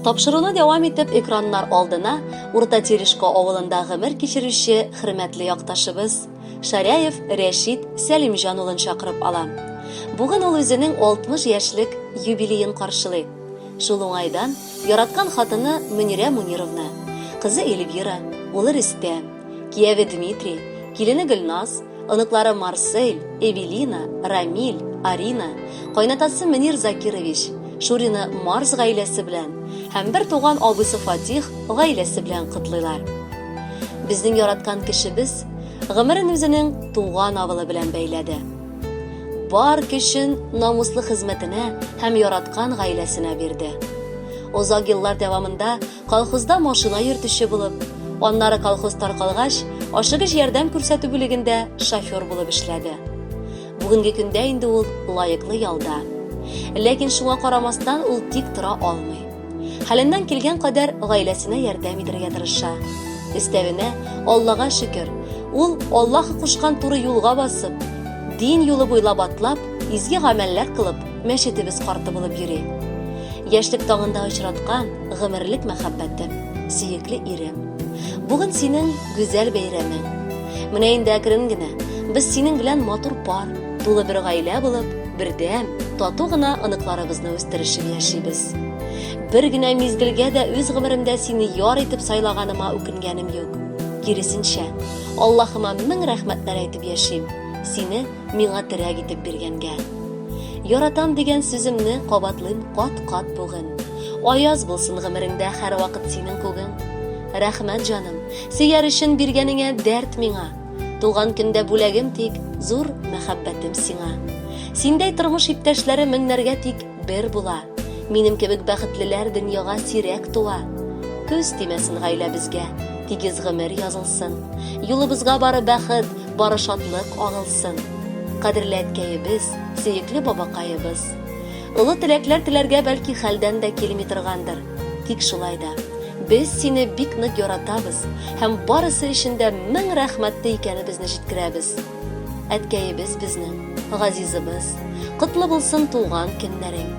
Тапшыруны дәвам итеп экраннар алдына Урта Терешко авылында гомер кичерүче хөрмәтле якташыбыз Шаряев Рәшит Сәлимҗан улын чакырып алам. Бүген ул үзенең 60 яшьлек юбилеен каршылый. Шул уңайдан яраткан хатыны Мөнирә Мунировна, кызы Эльвира, улы Рөстәм, кияве Дмитрий, килене Гөлназ, оныклары Марсель, Эвелина, Рамиль, Арина, кайнатасы Мөнир Закирович, Шурина Марс гаиләсе белән һәм бер туган абыйсы Фатих гаиләсе белән котлыйлар. Безнең яраткан кешебез гомерен үзенең туган авылы белән бәйләде. Бар көчен намуслы хезмәтенә һәм яраткан гаиләсенә бирде. Озак еллар дәвамында колхозда машина йөртүче булып, аннары колхоз таркалгач, ашыгыч ярдәм күрсәтү бүлегендә шофер булып эшләде. Бүгенге көндә инде ул лаеклы ялда. Ләкин шуңа карамастан ул тик тора алмый. Хәленнән килгән кадәр гаиләсенә ярдәм итәргә тырыша. Өстәвенә, Аллага шөкер, ул Аллаһ кушкан туры юлга басып, дин юлы буйлап атлап, изге гамәлләр кылып, мәчетебез карты булып йөри. Яшьлек таңында очраткан гомерлек мәхәббәтем, сөекле ирем. Бүген синең гүзәл бәйрәмең. Менә инде әкрен генә без синең белән матур пар, тулы бер гаилә булып, бердәм, тату гына оныкларыбызны үстерешеп яшибез. Бер генә мизгелгә дә үз гомеремдә сине яр итеп сайлаганыма үкенгәнем юк. Киресенчә, Аллаһыма мең рәхмәтләр әйтеп яшим, сине миңа терәк итеп биргәнгә. Яратам дигән сүземне кабатлыйм кат-кат бүген. Аяз булсын гомереңдә һәрвакыт синең күгең. Рәхмәт, җаным, сөяр өчен биргәнеңә дәрт миңа. Туган көндә бүләгем тик зур мәхәббәтем сиңа. Синдәй тормыш иптәшләре меңнәргә тик бер була. Минем кебек бәхетлеләр дөньяга сирәк туа. Көз тимәсен гаиләбезгә, тигез гомер язылсын. Юлыбызга бары бәхет, бары шатлык агылсын. Кадерле әткәебез, сөекле бабакаебыз. Олы теләкләр теләргә бәлки хәлдән дә килми торгандыр. Тик шулай да, без сине бик нык яратабыз һәм барысы өчен дә мең рәхмәтле икәнебезне җиткерәбез. Әткәебез безнең, газизыбыз, котлы булсын туган көннәрең.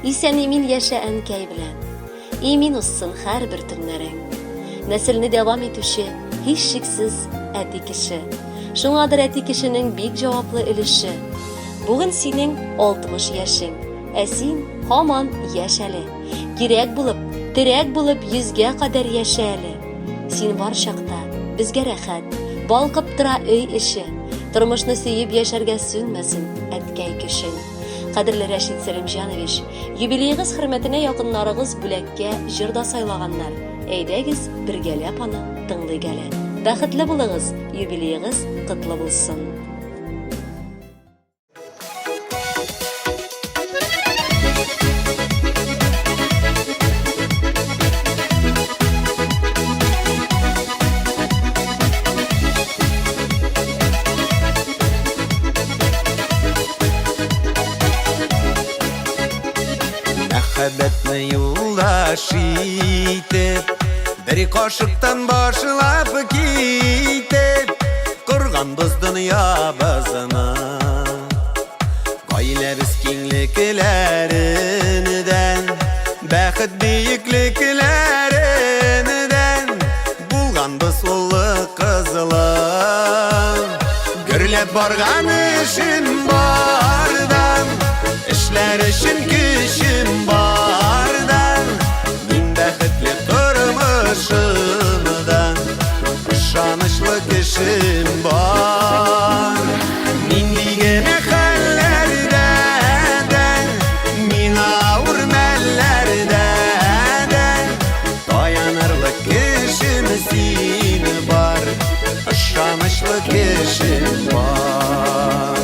Исән-имин яшә әнкәй белән. Имин узсын һәрбер төннәрең. Нәселне дәвам итүче, һичшиксез, әти кеше. Шуңадыр әти кешенең бик җаваплы өлеше. Бүген синең 60 яшең, ә син һаман яшь әле. Кирәк булып, терәк булып йөзгә кадәр яшә әле. Син бар чакта безгә рәхәт, балкып тора өй эче. Тормышны сөеп яшәргә сүнмәсен әткәй көчең. Кадерле Рәшит Сәлимҗанович, юбилеегыз хөрмәтенә якыннарыгыз бүләккә җыр да сайлаганнар. Әйдәгез, бергәләп аны тыңлыйк әле. Бәхетле булыгыз, юбилеегыз котлы булсын! Мәхәббәтне юлдаш итеп, бер кашыктан башлап китеп, корганбыз дөньябызны. Гаиләбез киңлекләреннән, бәхет биеклекләреннән, Булганбыз улы кызлы. Гөрләп барган эшем бардан, эшләр өчен көчем бардан. Мин бәхетле тормышымда, ышанычлы кешем бар. Нинди генә хәлләрдә дә, миңа авыр мәлләрдә дә, Таянырлык кешем син бар, ышанычлы кешем бар.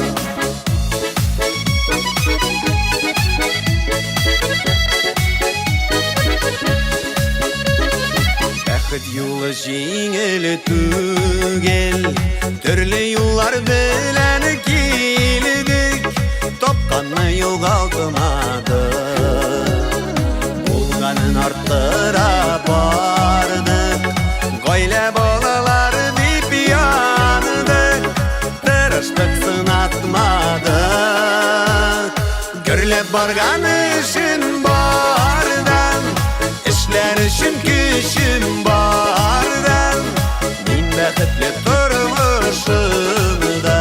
Бәхет юлы җиңел түгел, төрле юллар белән килдек, тапканны югалтмадык. Булганын арттыра бардык, гаилә балалар дип яндык, тырыштык сынатмадык. Гөрләп барган эшен бардан, эшләр өчен көчем барда. Мин бәхетле тормышымда,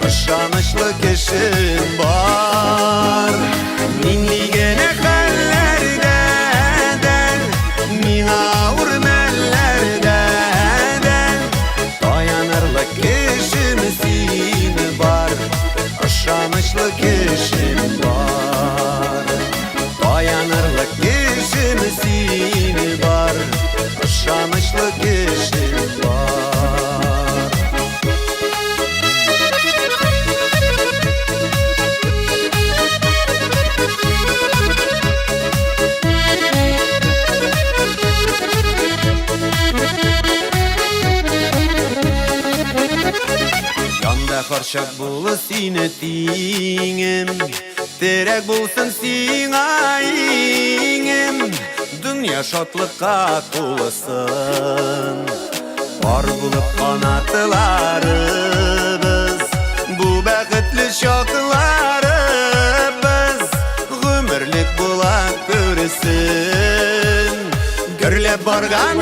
ышанычлы кешем бар. Нинди генә хәлләрдә дә, миңа авыр мәлләрдә дә, таянырлык кешем син бар, ышанычлы кешем бар. Таянырлык кешем син бар, ышанычлы кешем бар. Янда һәрчак булыр сине тиңем, терәк булсын сиңа иңем, дөнья шатлыкка тулысын. Пар булып канатларыбыз, бу бәхетле чакларыбыз гомерлек була күрсен. Гөрләп барган